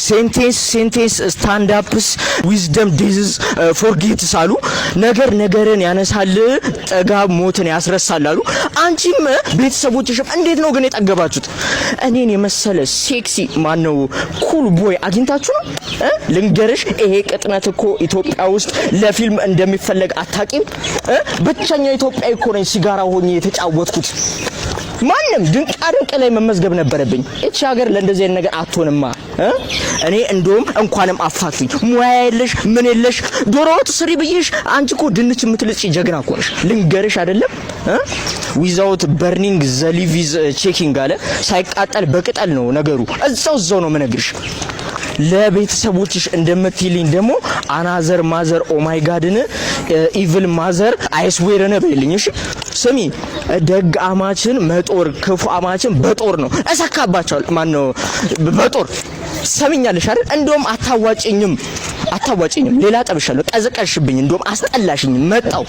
Sentence sentence stand ups, wisdom death forgets አሉ። ነገር ነገርን ያነሳል፣ ጥጋብ ሞትን ያስረሳል አሉ። አንቺም ቤተሰቦችሽም እንዴት ነው ግን የጠገባችሁት? እኔን የመሰለ sexy ማነው cool boy አግኝታችሁ ነው? እ? ልንገርሽ፣ ይሄ ቅጥነት እኮ ኢትዮጵያ ውስጥ ለፊልም እንደሚፈለግ አታቂም? እ? ብቸኛ ኢትዮጵያዊ እኮ ነኝ ሲጋራ ሆኜ የተጫወትኩት። ማንም ድንቃ ድንቅ ላይ መመዝገብ ነበረብኝ። እቺ ሀገር ለእንደዚህ አይነት ነገር አትሆንማ፣ እ? እኔ እንደውም እንኳንም አፋቱኝ። ሙያ የለሽ ምን የለሽ፣ ዶሮ ወጥ ስሪ ብዬሽ አንቺ እኮ ድንች የምትልጭ ጀግና እኮ ነሽ። ልንገርሽ አይደለም፣ without burning the leaves checking አለ። ሳይቃጠል በቅጠል ነው ነገሩ። እዛው እዛው ነው የምነግርሽ። ለቤተሰቦችሽ እንደምትይልኝ ደግሞ another mother, oh my God ን evil mother, I swear ን በይልኝ። እሺ ስሚ፣ ደግ አማችን መጦር ክፉ አማችን በጦር ነው እሰካባቸዋል። ማን ነው በጦር ሰሚኛለሽ አይደል? እንደውም አታዋጭኝም፣ አታዋጭኝም። ሌላ ጠብሻለሁ። ቀዘቀዝሽብኝ፣ እንደውም አስጠላሽኝ። መጣው።